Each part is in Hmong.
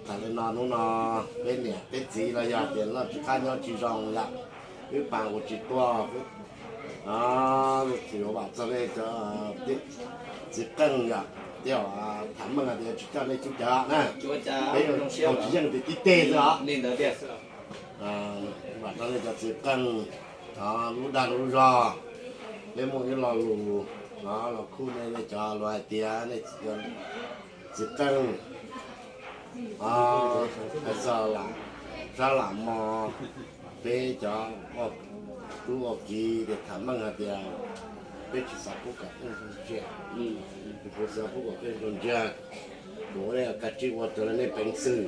Txawm li no hnub no peb niam peb txiv los yog tias noj tsis qab nyob tsis zoo yom, wb pab ua tsis tuaj, txhua vam txog nej cov txiv qeej yom, thiab tham meej hais tias tsis coj nej cub cawv na, peb ua tsis yeej tias tib teg xwb os. Vam txog nej cov txiv qeej, lub dag lub zog, peb muaj ib lo lus los khuj nej, nej cov luag hais tias nej txiv qeej hais txog lam sab lam mo, peb cov ua tub ua kiv ces tham meej hais tias peb tsis xav pub kom qeej zoo ntsia, tsis xav pub kom qeej zoo ntsia. Kuv ua nej kav tsij ua raws li nej peev xwm,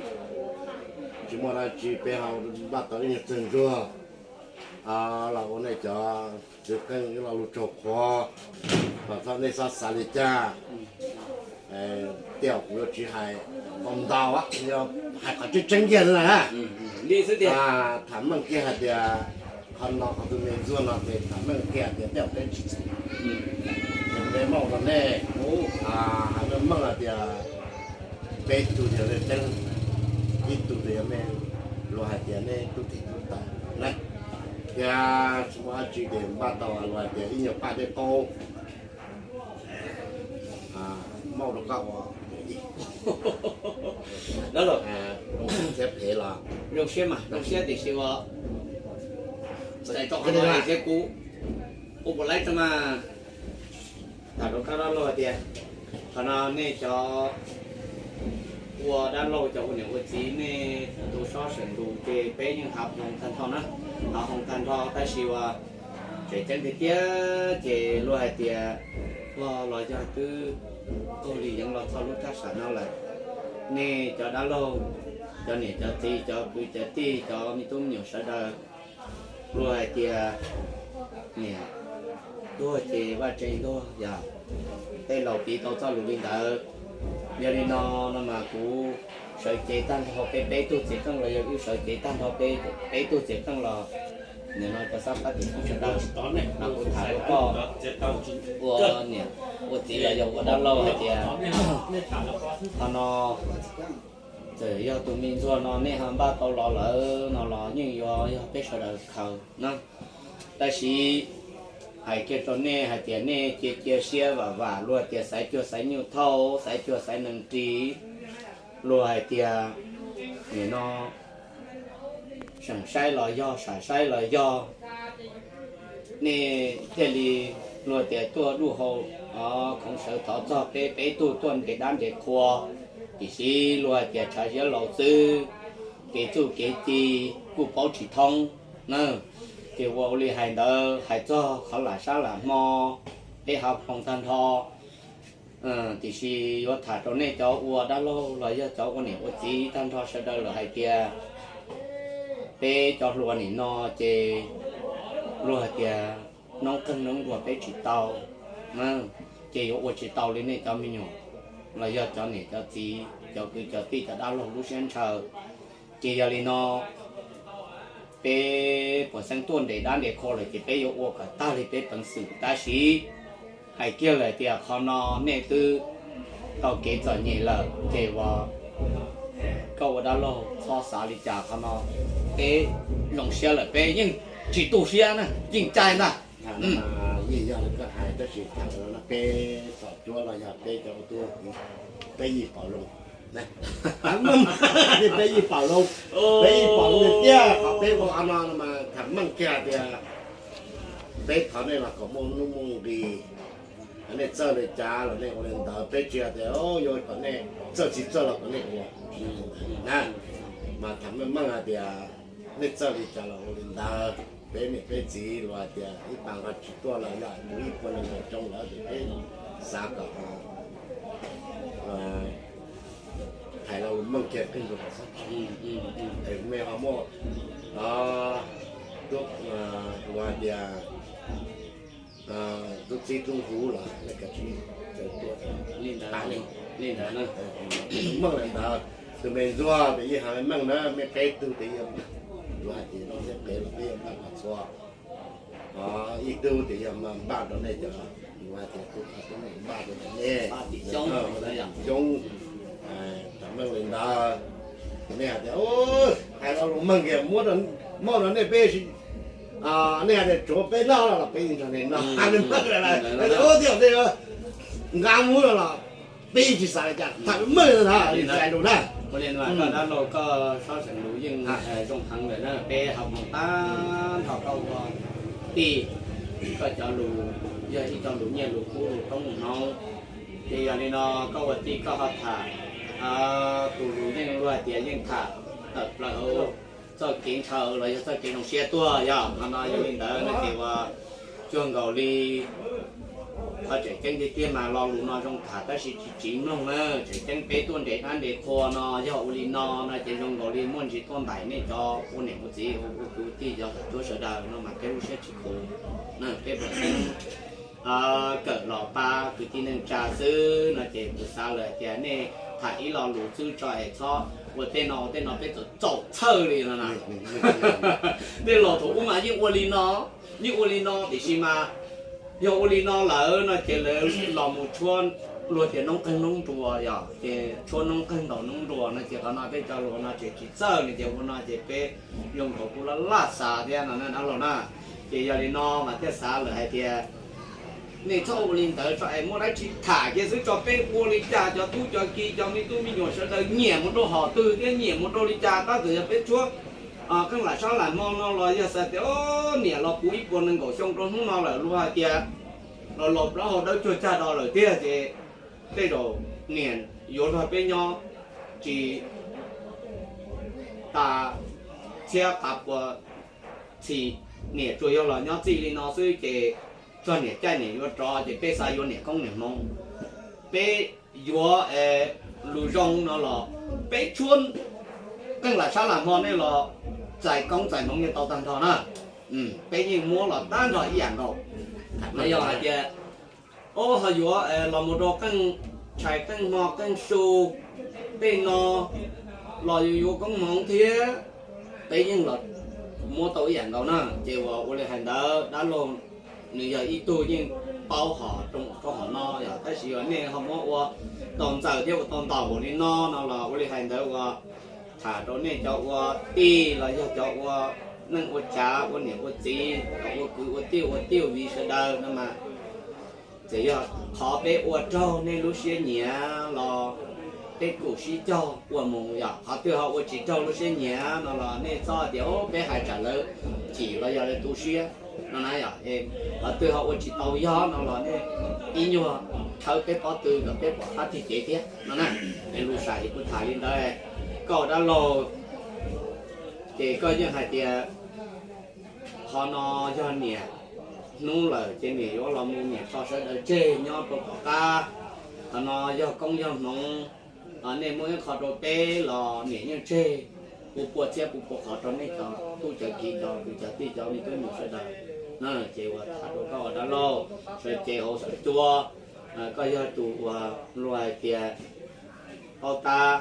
tsis muaj dab tsi peb ho npaj tau ib nyuag txag ntsuag los ua nej cov txiv qeej ib lo lus raug qhuav, kom txhob nej xob xav li cas. Tej zaum kuv yuav tsis hais ntau ntau, yog hais qhov tseeb tseeb kiag na. Tham meej kiag hais tias qhov no qhov tus me ntsuag no ces tham meej kiag hais tias tej zaum peb tsis txheem, ces peb muab ua rau nej, hais meej meej hais tias peb tug yog nej teeb, ib tug yog nej, luag hais tias nej tub tij tub taws na, thiab tsis muaj dab tsi ces npaj tau luag hais tias ib nyuag paj dej qaub muab rau koj ua thiab phem los zoo siab mas, zoo siab tiam sis ua txais tau qhov no thiab kuv ua puas laib tso mas. Tham rau koj dab laug hais tias qhov no nej cov ua dab laug cov ua niam ua txiv nej tu sob seem lus ces peb yeej hav hoo tag nrho na, hav hoo tag nrho tab sis uas tseem ceeb tiag tiag ces luag hais tias pog los yog twb qaug li yeev los txog lub thaj sam no lawm. Nej cov dab laug, cov niam cov txiv, cov kwv cov tij, cov me tub me nyuam sawv daws, luag hais tias niam tuag ces vaj tse tuag yog, tej laus piv tau txoj lus li ntawd. Yog li no, no mas kuv sawv cev tag nrho peb peb tug txiv qeej los yog wb sawv cev tag nrho peb peb tug txiv qeej los, nim no cov xab phab tim kuv sawv daws, mas kuv tham rau koj ua niam ua txiv los yog ua dab laug hais tias qhov no txawm yog tus me ntsuag no nej ho npaj tau los lawm no los yeej yuav yog peb sawv daws khaws na. Tab sis hais kiag rau nej hais tias nej cia cia siab vam vam, luag tias xaiv cuag xaiv nyuj thauj, xaiv cuag xaiv nees ris, luag hais tias nim no seem saib los yog, sam saib los yog, nej thiaj li luag tias tuaj duj hau, khoov sawv thov txog peb peb tug tuaj nres dab nres qhua, tiam sis luag hais tias tshav ziab laus xwb, kev txuj kev ci kuj paub tsis thoob na. Ces ua ua li hais ntawd hais txog qhov lam sab lam hmo, peb hav hoo tag nrho. Tiam sis yuav tham rau nej cov ua dab laug los yog cov ua niam ua txiv tag nrho sawv daws lawm hais tias peb cov hluas nim no ces luag hais tias noob qeej noob nruas peb tsis tau, ces yuav ua tsis tau li nej cov me nyuam los yog cov niam cov txiv, cov kwv cov tij, cov dab laug lub siab ntshaw. Ces yog li no, peb puas xeeb tuaj nres dab nres qhua lawm ces peb yuav ua kom tag li peb peev xwm, tab sis hais kiag lawm tias qhov no nej twb tau kev txom nyem lawm ces uas koj ua dab laug txhob xav li cas, qhov no peb zoo siab lawm, peb yeej tsis tu siab na, yeej cai ntag. Yeej yog li koj hais, tab sis tham no peb txom cuab los yog peb cov ua tub, peb yeej pom zoo, peb yeej pom zoo, peb yeej pom zoo tiag. Qhov peb ua no mas tham meej kiag tias peb thov nej los kom muaj hnub muaj nqis, nej txawj li cas los nej ua li ntawd, peb tsis hais tias yuav kom nej txawj tsis txawj los kom nej ua na. Mas tham meej meej hais tias nej txawj li cas los ua li ntawd, peb niam peb txiv los hais tias ib pas nqos tsis tuaj los yog tus ib puas nees nkaum xyoo lawm ces peb xav kom hais los meej kiag qeej nruas txhob tsis, me ho muaj ua hais tias tub txib tub huv los nej kav tsij tua, li ntawd, li ntawd, meej li ntawd. Tus me ntsuag ces yeej hais meej na, me peb tug ces yeej, luag hais tias zoo siab phem los peb yeej npaj kom txhua, ib tug ces yog npaj rau nej cov, luag hais tias tus me npaj rau nej, xyoob, tham meej li ntawd. Nej hais tias, hais lo lus meej kiag, muab, muab rau nej peb, nej hais tias tsuav peb noj los peb yeej nrog nej noj, nej meej lawm, ua thiab nej nqa muab los peb yeej tsis xav li cas, tham meej li ntawd na, li ntawd lus na. Ua li no koj dab laug koj sob seem lus yeej zoo heev lawm na, peb ho mus tag nrho koj ua tij, koj cov lus yog ib co lus nyiaj lus kub lus koob lus hmoov. Ces yog li no koj ua tij koj ho tham, tus lus yeej luag hais tias yeej tham tawm plaws txoj kev ntshaw los yog txoj kev zoo siab tuaj yog qhov no. Yog li ntawd no ces ua cuag nkaus li qhov tseem ceeb tiag tiag mas lo lus no zoo tham tab sis tsis tsiv mloog na. Tseem ceeb peb tuaj nres dab nres qhua no yog ua li no no ces zoo nkaus li muaj ntsis tuaj ntais nej cov ua niam ua txiv ua kwv ua tij cov tub sawv daws no mas peb lub siab tsis khuv na, peb puas xeeb kawm los pab kwv tij neej tsa xwb no ces kuv xav lawm hais tias nej tham ib lo lus xwb tso es txhob ua tej no ua tej no peb txaus txhaum txhawj li no na. Tej laus thaum ub mas yeej ua li no, yeej ua li no tiam sis mas yog ua li no lawm no ces lawv los mus tshuab luag tias noob qeeg noob nruas yog ces tshuab noob qeeg ntaus noob nruas no ces qhov no tej cov lus no ces tsis txawj no ces ua no ces peb zoo nkaus kuj laj laj xav thiab no na dab laug na. Ces yog li no mas thiaj xav lawm hais tias nej txhob ua li ntawd tso es muaj dab tsi tham kiag xwb tso peb ua li cas cov tub cov ki cov me tub me nyuam sawv daws nyiam mus rau hom twg thiab nyiam mus rau li cas tab txawm yog peb tshuab qeej lam sab lam hmo no los yog xav tias niam los puv ib puas nees nkaum xyoo rau hnub no lawm luag hais tias los laus plaub hau dawb cuag cag do lawm tiag ces tej zaum niam yuav luag peb nyob tsis tas txhiab tas puas txhis, niam tsuas yog los nyob txij li no xwb ces txog niam caij niam yuav rov ces peb xav yuav niam koob niam hmoov. Peb yuav lus zoo no los peb tshuab qeej lam sab lam hmo nej los txais koob txais hmoov yeej tau tag nrho na. Peb yeej muab los tag nrho ib yam nkaus. Yog hais tias o ho yuav los mus rau qeej tshais qeej hmo qeej su tej no los yuav yuav koob hmoov thiab peb yeej los muab tau ib yam nkaus na. Ces uas ua li hais ntawd dab laug nws yog ib tug yeej paub hom rau hom no yog tab sis uas nej ho muab ua tau ntxaws thiab ua tau ntau npaum li no no los ua li hais ntawd uas tham rau nej cov ua tij los yog cov ua neej ua tsav ua niam ua txiv los ua kwv ua tij ua tij ua viv sawv daws no mas txawm yog qhov peb ua raug nej lub siab nyiam los peb kuj sib cog ua mus yog qhov twg ho ua tsis raug lub siab nyiam no los nej txhob tias peb hais tsam lawv chim los yog lawv tu siab no na yog qhov twg ho ua tsis tau yog no los nej ib nyuag thawb peb pob tw kom peb pom qab tig cev thiab no na. Es lus sam es kuv tham li ntawd, koj dab laug ces koj yeej hais tias qhov no yog niam hnub lawm ces niam yuav los mus niam tso sawv daws tseg nyob rau tom qab. Qhov no yog koob yog hmoov, nej muab ib qho rau peb los niam yeej tseg pua pua txhiab pua pua qhov rau nej cov tub cov kiv cov kwv cov tij cov me tub me nyuam sawv daws. Ces uas tham rau koj ua dab laug sawv cev hauv sawv cua, koj yog tus uas luag hais tias paub tab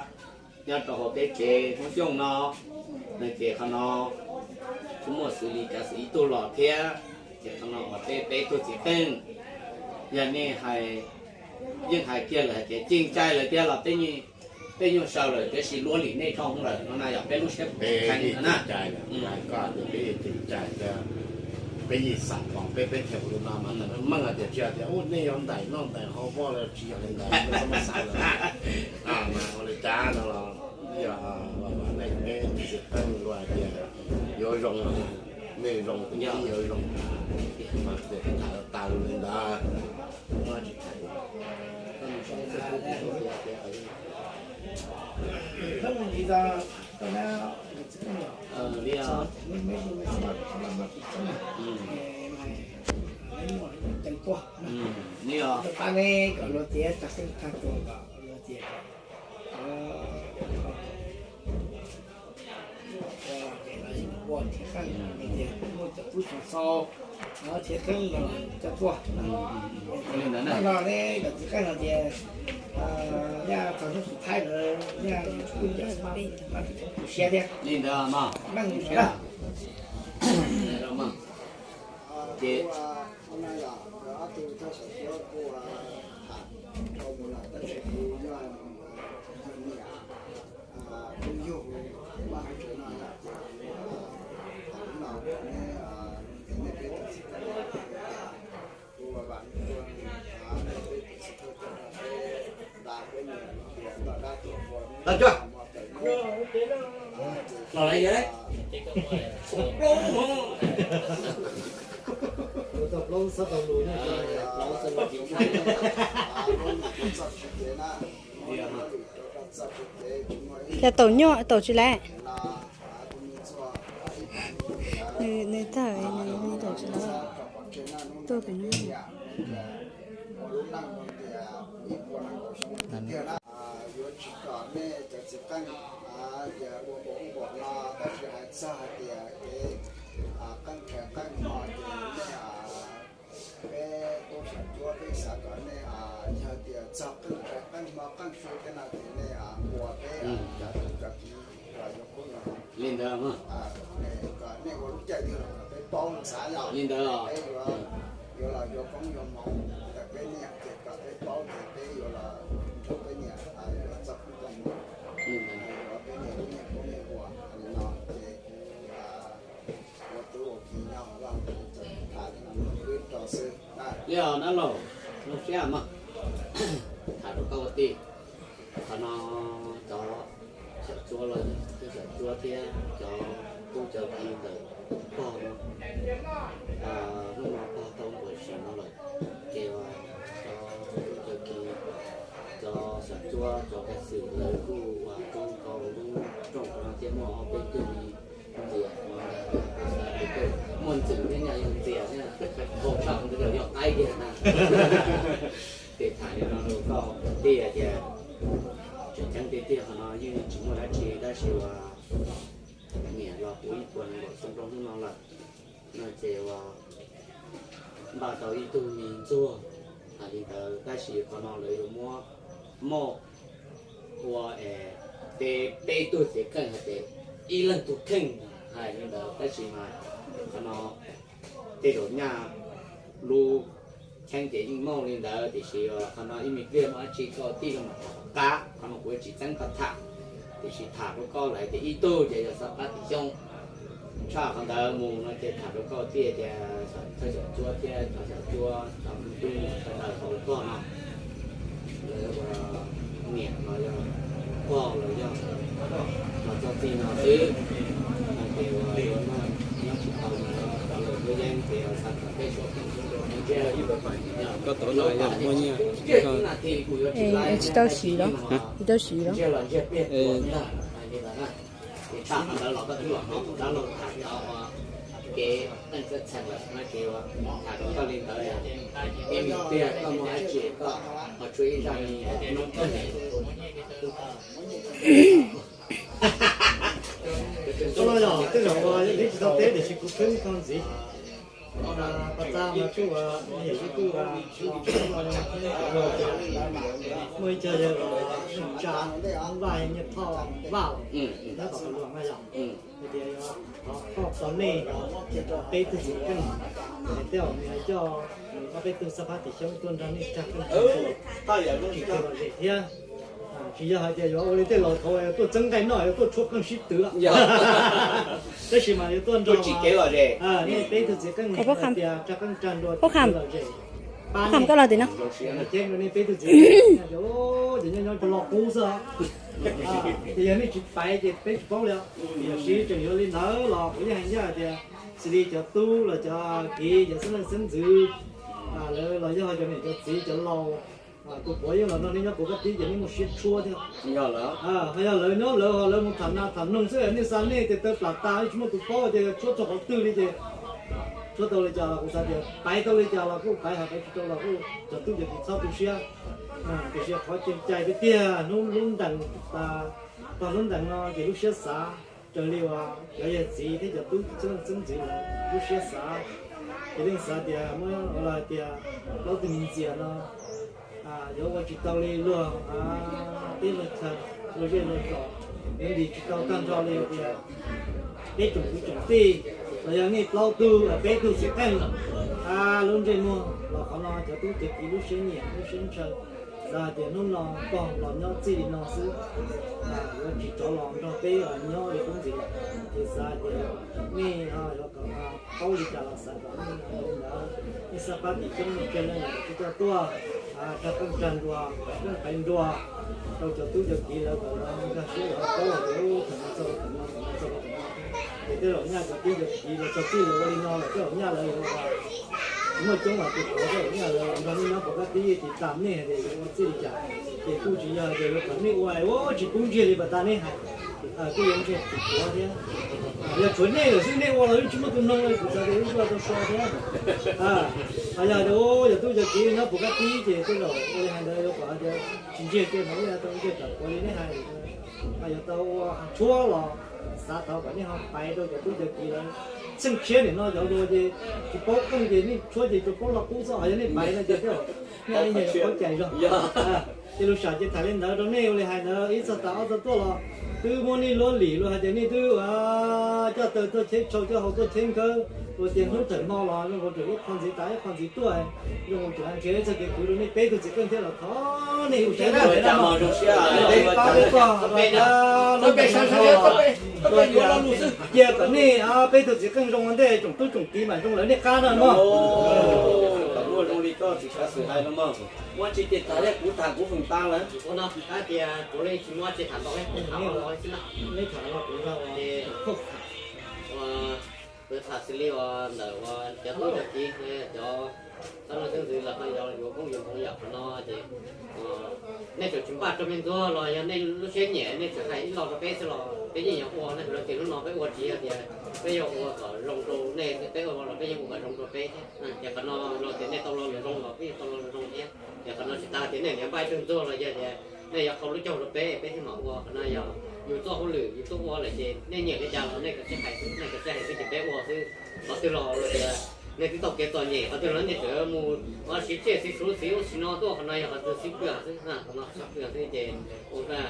nyob rau hauv peb tsev Hmoob Xyooj no, no ces qhov no kuj muaj xws li kav xwm ib tug los thiab. Ces qhov no uas peb peb tug txiv qeej, yog nej hais, yeej hais kiag lawm hais tias cim cai lawm tiag los peb nyuag saw lawm tiam sis luag lim nej dhau lawm no na yog peb lub siab peb kheev li no na. Cai lawm, koj tias peb yeej cim cai tias peb yeej xam koom peb peb thiaj ua li no mas meej hais tias tsis hais tias ub nej yuav ntaim noj ntaim haus voj los tsis yog li ntawd, peb txhob muab xav lawm. Mas ua li cas no los yog nej peb txiv qeej luag hais tias yuav zoo, nej zoo tus tib yuav zoo, mas tias tham tag li ntawd. Ua thiab qeej no tias muaj cov tub tsoom txau, thiab qeej no cov tuaj. Li ntawd na. No ne, cov txiv qeej no tias, yaj txog hnub xus thaib ntawd yaj yuav kuj ncaim tu siab thiab. Li ntawd mas meej li ntawd na. Ces tus yug Tau cuag. Los lawm yog. Yog taum nyuaj taum tsis lawm. Nws tawm, nws taum tsis lawm. Tuaj pem no. Yuav tsis kom nej cov txiv qeej tias ua npaum ub npaum no, tab sis hais txog hais tias kev qeej nrhiav qeej no ces nej, peb tub xyom cuab peb xav kom nej yog tias txog qeej nrhiav qeej hmo qeej su tej no ces nej ua peb cov tub cov kiv los yuav koob yuav hmoov li ntawd, kom nej ua lub caij twg los kom peb paub no xav yog li ntawd, peb yuav los yuav koob yuav hmoov ntawm peb niam ces kom peb paub ces peb yuav los nrog peb niam yuav txoj koob txoj hmoov, yuav peb niam lub niam koob niam ua li no ces ua tub ua kiv nyob hauv vaj hauv tsev ces tham li no wb rau xwb. Li os dab laug, zoo siab mog, tham rau koj ua tij. Qhov no cov xyom cuab los, cov xyom cuab thiab cov tub cov kiv ntawm pog no, hnub no pog tau npawm sim no lawm, ces cov tub cov kiv, cov xyom cuab, cov pej xeem lawv kuj ua tub rau lub rooj no thiab muaj ob peb tug ntxias no, muaj ntxwm thiab nyaj yog ntxias thiab, npau tshaj ntawd yog qaib tiag na. Ces tham li no rau koj tij tias tseem ceeb tiag tiag qhov no yeej tsis muaj dab tsi tab sis uas niam los puv ib puas nees nkaum xyoo rau hnub no lawm no ces uas npaj tau ib tug me ntxuag hais li ntawd tab sis qhov no lawv yuav muab moj ua es peb, peb tug txiv kheej hais tias ib leeg tug kheej hais li ntawd tab sis mas qhov no tej zaum nyaj lub cheeb ces yeej muaj li ntawd tiam sis qhov no ib me pliag muaj dab tsi koj tij koj mam tham qab, qhov no kuv tsis txeeb koj tham, tiam sis tham rau koj lawm tias ib tug ces yog Xab Pab Tim Xyoob, tshaj qhov ntawd mus no ces tham rau koj tij tias thawj xyom cuab thiab cov xyom cuab cov tub sawv daws hauv koj no lawv ua niam los yog pog los yog los txog txij no xwb, ces uas yuav noj nyob tsis tau no cov laus nyob yeeb ces xav kom peb suav pheej ntsiag ib puas pab. Koj tuav no yog muaj nyiaj, tsis tau siv los, tsis tau siv los. Tshaj qhov ntawd los koj twb los hnov tus dab laug tham cov kev qeej txheej lawm no ces tham rau koj li ntawd, ib me pliag koj muaj dab tsi koj ho tshuab ib zaj li no koj. Koj no yog tej zaum uas yog tsis tau teb tiam sis kuv khwb tau ntxiv. Pas tas mas kuj ua, yog kuj ua, muaj ib co yawg los tsa Vaj Nyiaj Thoj Vaj, tab tom luag na yog hais tias yog thov koj tos nej peb tug txiv keej, es tej zaum nws coj ob peb tug Xab Phab Tim Xyoob tuaj nrog nej tsa keej, tsis kev lom zem thiab. Tsis yog hais tias yuav ua li tej laus thaud tuaj txeeb nqaij noj, yuav tuaj tshuab qeej sib tw. Tab sis mas yuav tuaj nrog nej peb tug txiv keej hais tias tsa qeej tsa nruas, kev lom zem, pab nej, ceeb rau nej peb tug txiv keej, ces nyob nyob rau lo qub xwb. Ces yog nej tsis paiv ces peb tsis paub li os. Tiam sis tseem yuav li ntawd los kuv yeej hais ncaj hais tias xws li cov tub los cov kiv, cov xeeb leej xeeb ntxwv, lawv los yog cov niam cov txiv cov laus, tus puav yeej los nrog nej nyob puas koj tib ces nej muaj siab tshuab thiab. Ho yog lawv nyob lawv ho lawv mus tham nas tham noog xwb, nej xa nej tes taw plam tas tsis muaj tus paub tias tshuab txog qhov twg li ces tshuab tau li cas los kuv xav tias paiv tau li cas los kuj paiv, ho paiv tsis tau los kuj cov tub cov kiv txhob tu siab. Tiam sis qhov cai tiag tiag hnub lub ntees, tog lub ntees no ces lub siab xav, raws li uas cov yawg txiv thiab cov tub xeeb leej xeeb ntxwv lawv lub siab xav, ces leej xav tias muab ua los hais tias plaub tug me ntxias no yuav ua tsis tau li luag teb luag chaw, luag zej luag zos, yuav ntis tsis tau tag nrho li tias peb tsoom kwv tsoom tij los yog nej plaub tug peb tug txiv qeej lub ntsej muag los qhov no cov tub cov kiv lub siab nyiam lub siab ntshaw. Xav hais tias hnub no koj los nyob txij li no xwb, yuav tsis rov los nrog peb nyob li qub ntxiv lawm. Ces xav hais tias nej yuav kom paub li cas los xav kom nej li ntawd. Nej xab pab tim xyoob nej tseg leej los tsis tau tuaj, rag qeej rag nruas, qeej qeev nruas rau cov tub cov kiv lawv kom lawv nkag siab lawv paub hais tias thaum no txog thaum no, thaum no txog thaum no. Ces tej zaum nyaj cov tub cov kiv los txog txij lawv ua li no lawm tej zaum nyaj lawv yuav muaj coob los tus qhuav tej zaum nyaj lawv nrog nej nyob puas kab tib ces tas nej hais tias yuav ua txij li cas. Ces kuj tsis yog tias yuav kom nej ua ua tsis pub ntsiag li pas tas nej hais, kuj yuav ntshe tus qhuav thiab. Yog tshuav nej lawm xwb nej ua los yeej tsis muaj tus mloog li, kuv xav tias yeej tsis tau so thiab. Ho yog tias ua yog tub yog kiv nyob puas kab tib ces tej zaum ua li hais ntawd yuav kom hais tias tsis ntsiag kiag mas ib yam tau ntsiag tam kuv li nej hais, yuav tau ua tshuab los xav thov kom nej ho paiv rau cov tub cov kiv lawv. Txheej tshiab nim no cov hluas ces tsis paub qeej ces nej tshuab ces tsuas paub lo qub xwb, ho yog nej paiv no ces tej zaum nej yeej paub cais zog. Ces lus sam ces tham li ntawd rau nej ua li hais ntawd ib txog tas ob txog tuaj los twb muab nej luab lim los hais tias nej twb ua coj taw tuaj cheb tshau coj hau tuaj cheb nkhawb ua tias hnub tawm hmo los zoo nkaus tseem ib qho ntxiv tas ib qho ntxiv tuaj, zoo nkaus tseem nrhiav ib txoj kev kwv rau nej peb tug txiv qeej thiab los thov nej hu siab na. Cia kom nej peb tug txiv qeej zoo ua ntej tsoom tub tsoom kiv mam zoo lawv nej qab na mog. Muaj zoo li koj txiv Kav Xwm hais los mas, muab tsis ces tas thiab kuv tham kuv feem tas lawm. Ua no hais tias kuv li tsis muab tsis tham ntau li, tham los xwb na. Ces kuv tham xws li uas ntawm uas cov tub cov kiv, cov xeeb leej xeeb ntxwv los ho yuav yuav koob yuav hmoov yam qhov no ces nej tseem tsis npaj rau me ntxuag los yog nej lub siab nyiam nej tseem hais ib lo rau peb xwb los peb yeej yuav ua na. Lawv tias hnub no peb ua tsis yog tias peb yuav ua kom zoo rau nej, peb ua los peb yeej ua kom zoo rau peb thiab. Ces qhov no los tias nej tau lo lus zoo los peb yeej tau lo lus zoo thiab. Ces qhov no tsis tas tias nej niam npaj ib tug ntxuag los yog tias nej yuav qhau lub caug rau peb, peb thiaj mam ua. Qhov no yog yus txoj hauj lwm yus tuaj ua lawm ces nej nyiam li cas los nej kav tsij hais xwb, nej kav tsij hais xwb ces peb ua xwb. Qhov twg los tias nej twb tau kev txom nyem, qhov twg los nej tseem mus ua siv tsiaj siv txhuv txiv ub txiv no tuaj, qhov no yog qhov twg xib pwg xwb, qhov no xib pwg xwb ces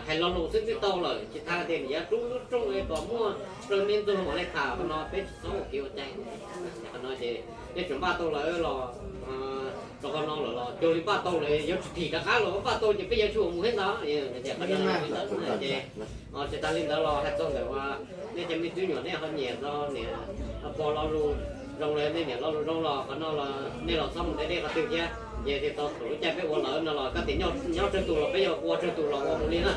hais lo lus xwb twb tau lawm, tsis tas tias nws yuav rub lub rooj kom muaj plaws me ntxuag mam li tham, qhov no peb tsis txhob ua kev ua cai. Qhov no ces nej tseem npaj tau lawm los rau qhov no lawm los cuag li npaj tau lawm, yuav tsis phim rov qab los npaj tau ces peb yuav tsum mus thiab ntag. Ces qhov no li ntawd ces tsis tas li ntawd los hais txog ntawm uas nej cov me tub nyuam nej ho nyiam txog niam pog lo lus zoo lawm, nej niam lo lus zoo los qhov no los nej los txhob mus deb deb qhov twg thiab. Ces tias tau thaum lub caij peb ua lawm no los koj tias nyob tsawg tus los peb yuav ua tsawg tus los ua mus li na.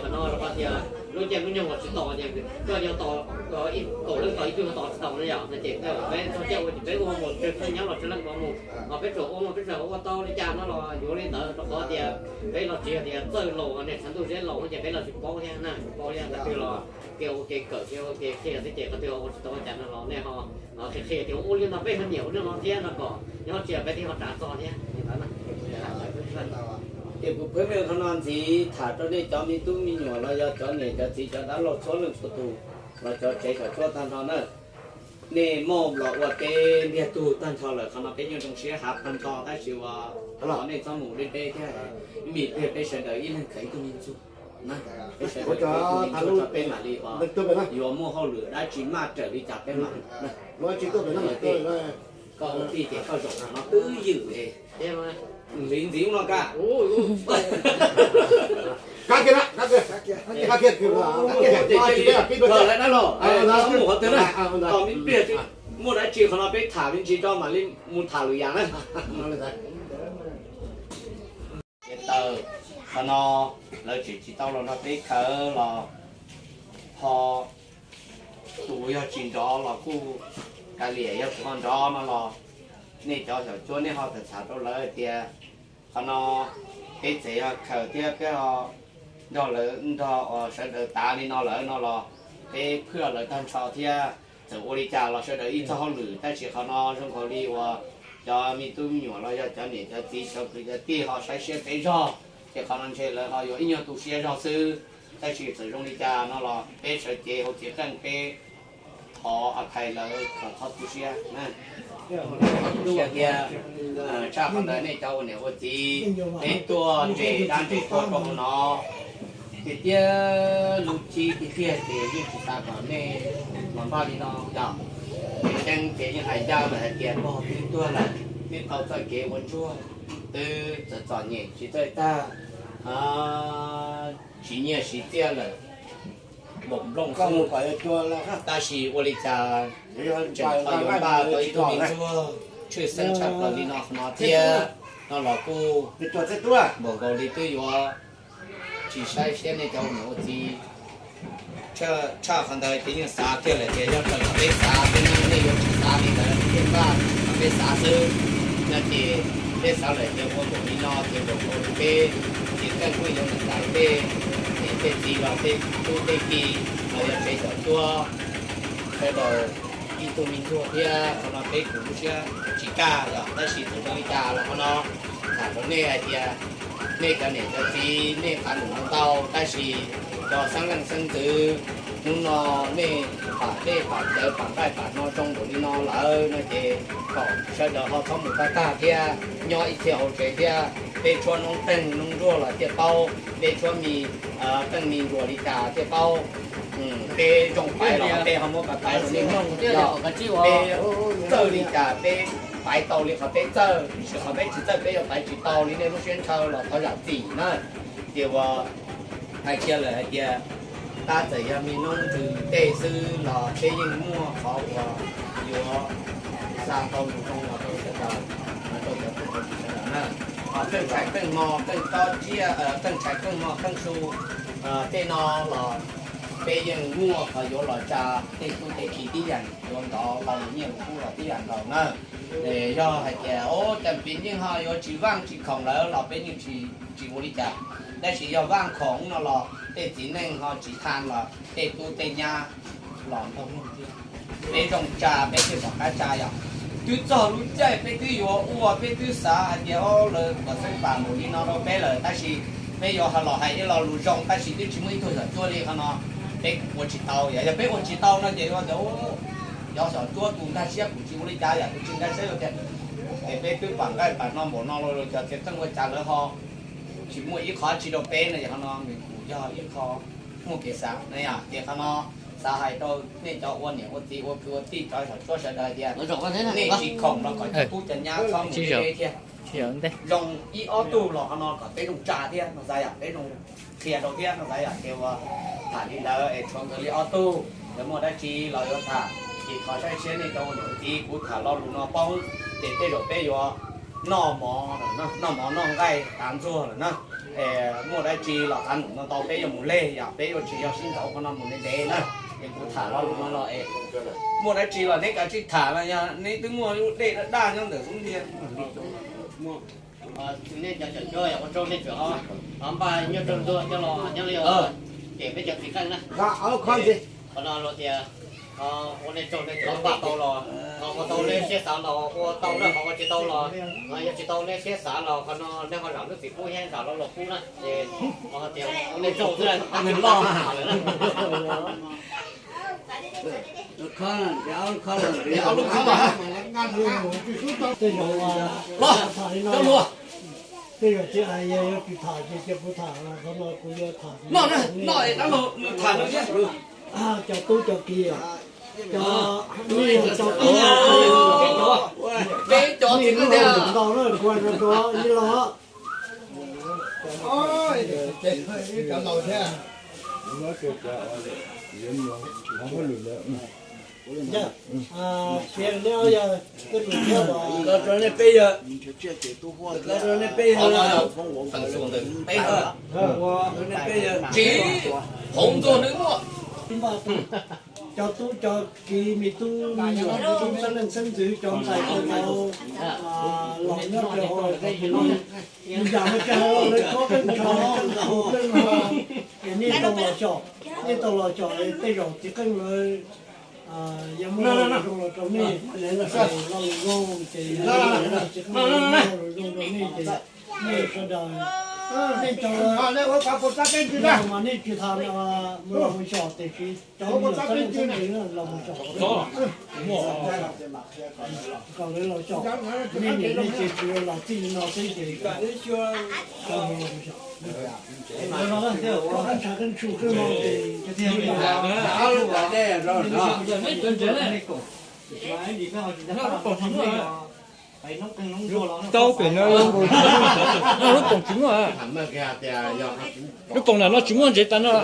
Qhov no rau qhov tias lub caij lub nyoog los tsis tos, ces koj yuav tos ib kaum leej tos ib tug tos tsis tau no yom, no ces peb txog caij ua ces peb ua mus tsawg leej nyob los tsawg leej ua mus. Ho peb tsuas ua mus peb tsuas ua tau li cas no los yuav li ntawd rau qhov tias peb los tsis yog tias txawj laus niag tshav ntuj zeb laus ces peb los tsis paub thiab na, tsis paub thiab qhov twg los kev ua kev kawm kev ua kev qhia xwb ces qhov twg ua tsis tau cas no los nej ho qhia qhia tias ua li no peb ho nyiam ua li no thiab no kom nyob tsis peb thiaj ho tsav txog thiab. Ces kuv phwb me qhov no ntxiv tham rau nej cov me tub me nyuam los yog cov niam cov txiv cov dab laug txhua leej txhua tus los cov tsev xyom tshuab tag nrho na. Nej muaj los ua teb ntiag tug tag nrho lawm, qhov no peb yeej zoo siab hav tag nrho tab sis uas thov nej txhob mus deb deb thiab. Ib me pliag peb sawv daws ib leeg khaws ib tug me ntxuag, peb sawv daws khaws ib tug me ntxuag tso peb mam li yuav muaj hauj lwm dab tsi maj raws li cas peb mam li. Koj ua tij ces koj zaum no twb ywm li ntxiv no ka. Koj lawv dab laug, mus qhov twg na, ib pliag muaj dab tsi qhov no peb tham me ntsis tso mam li mus tham lwm yam na. Ces taws qhov no lawv tseem tsis tau los nrog peb khaws los ho tus yog tsis nrov los kuj kav liam, yog tus ho nrov no los nej cov xyom cuab nej ho tawm txham rau lawv tias qhov no peb txawm yog khaws thiab peb ho nrog lawv nrog sawv daws tav li no lawm no los peb phwj lawv tag nrho thiab. Txawm ua li cas los sawv daws ib txoj hauj lwm, tab sis qhov no zoo nkaus li uas cov me tub me nyuam los yog cov niam cov txiv cov kwv cov tij ho saib siab peb zog, ces qhov no ntshe lawv ho yuav ib nyuag tu siab zog xwb. Tab sis txawm zoo li cas no los peb sawv cev hauv txiv qeej peb thov a thais lawv kom txhob tu siab. Tias tshaj qhov ntawd nej cov ua niam ua txiv, peb tuaj nres dab nres qhua rau hauv no tiag tiag, lub txib tiag tiag ces yeej tsis xav kom nej los npaj li no yog. Tseem ceeb ces yeej hais ncaj lawm hais tias pog twb tuag lawm, twb tau txoj kev ua ntsuag, Twb txom txom nyem tsis txawj tag, siv nyiaj siv txiaj lawm, npaum nplooj xwb. Tab sis ua li cas tseem ho yuav npaj tau ib tug me ntsuag tshwj xeeb tshaj plaws li no no thiab no los kuj npaum nkaus li twb yuav tsis saib siab nej cov ua niam ua txiv. Tshaj qhov ntawd ces yeej xav kiag lawm tias yog raws li peb xav, peb nej yuav tsis xav li ntawd, peb npaj peb xav xwb no ces peb xav lawm tias ua npaum li no ces npaum nkaus li peb ces txawj kuj yuav mus ntais tej niam tej txiv los tej tub tej ki los yog tsev xyom cuab sawv daws ib tug me ntsuag thiab. Qhov no peb kuj lub siab tsis kaj yom, tab sis txawm zoo li cas los qhov no tham rau nej hais tias nej cov niam cov txiv nej qab num no ntau, tab sis cov xeeb leej xeeb ntxwv hnub no nej pam dej pam cawv pam nqaij pam no zoo npaum li no lawm no ces kom sawv daws ho txhob mus tag tag thiab, nyob ib txhia hauv tsev thiab. Peb tshuab noob qeej noob nruas los thiaj paub, peb tshuab mi qeej mi nruas li cas thiaj paub. Peb zoo paiv los peb ho muab paiv rau nej mloog, peb txawj li cas peb paiv tau li qhov peb txawj, tiam sis qhov peb tsis txawj peb yuav paiv tsis tau li nej lub siab ntshaw los thov zam txim na. Ces uas hais kiag lawm hais tias tab txawm yog me noob ntsws tej xwb los peb yeej muaj qhov uas yuav xa tau mus zoo los rau sawv daws, rau cov tub rau txiv sawv daws na. Qeej tshais qeej hmo qeej tob tsiaj, qeej tshais qeej hmo qeej su tej no los peb yeej muaj qhov yuav los tsa tej tub tej ki tib yam, yuav nrov los nyiaj los kub los tib yam nkaus na. Yog hais tias o cas pib yeej ho yuav tsis vaaj tsis khoom lawm los peb yeej tsis ua li cas, tab sis yog vaaj khoom no los tej txiv neej ho tsis tham los tej tub tej nyab los nrog mloog thiab. Peb zoo tsa peb thiaj pom qab tsa yom. Twb txog lub caij peb twb yuav ua, peb twb xav hais tias o lawv kom xeeb pam mus li no rau peb lawm, tab sis peb yuav los hais ib lo lus zoo tab sis twb tsis muaj ib tug xyom cuab li qhov no, peb ua tsis tau. Yog peb ua tsis tau no ces yuav tias cov xyom cuab tus nkag siab kuj tsis ua li cas, yam kuj tsis nkag siab tias es peb twb pam nqaij pam no npaum no los cov txiv qeej ua cas lawv ho tsis muaj ib qho tsi rau peb no. Yog qhov no nws kuj yog ib qho muaj kev xav na yom. Ces qhov no xav hais rau nej cov ua niam ua txiv ua kwv ua tij cov xyom cuab sawv daws tias nej tsis khoom los kom cov tub cov nyab txhob mus deb deb thiab. Zoo ib ob tug los qhov no kom peb zoo tsa thiab no xav yom, peb zoo qhia rau thiab no xav yom. Ces uas tham li ntawd es tshuav nkawd li ob tug, nkawd muaj dab tsi los yuav tham, ces thov saib siab nej cov ua niam ua txiv, kuv tham lo lus no poob ces tej zaum peb yuav noj mov, noj mov noj nqaij tav ntxuag lawm na. Muaj dab tsi los tav num no tau peb yuav mus leg yom, peb yuav tsis yog sib ntxov qhov no mus ntev ntev na. Es kuv tham lo lus no los es muaj dab tsi los neb kav tsij tham, yog neb twb muaj lub dej daj daj nyob ntawm xub ntiag nej cov xyom cuab ua rau nej tseem ho npaj nyuaj raug ntxuag coj los nyob li os, ces peb cov txiv qeej na. Qhov no luag tias ua nej tsaug nej tseem npaj tau los, ho ua tau nej siab xav los ua tau na, ho ua tsis tau los, yog tsis tau nej siab xav los qhov no nej ho zam lub txim pub thiab zam lo lus pub na. Ces ho tias ua nej tsaug xwb, lawm na. Tej zaum tej zaum tsis hais yog yuav tsis tham ces cia kuv tham, qhov no kuv yuav tham. Cov tub cov kiv, cov nej cov tub cov kiv, nej lub hauj lwm ntau na, kuv hais rau koj ib lo. Piav neb yog tej lus thiab los, nej peb yog, nej peb yog, tsis hauv ntxuag nws muaj. Cov tub cov kiv, me tub me nyuam, xeeb leej xeeb ntxwv, cov ntxhais cov vauv los nyob rau hauv lawv, yam no ces lawv khob keeb tsho keeb khu keeb ho, es nej tau los xyom, nej tau los xyom tej zaum txiv qeej lawv yuav muaj lo lus zoo los rau nej, lo lus zoo ces txiv qeej muaj lo lus zoo rau nej ces nej sawv daws, nej cov mas nej tsis tham los mus los mus xyom, tiam sis cov me nyuam xeeb leej xeeb ntxwv los mus xyom, kom lawv los xyom, nej niam nej txiv tsis los txij li no xwb ces kom lawv los mus xyom. Keeb tshav keeb tsu keeb hmo ces tiag li. Tau pem no, lub poom tsis muaj, lub poom ntawm no tsis muaj ntsev tas no.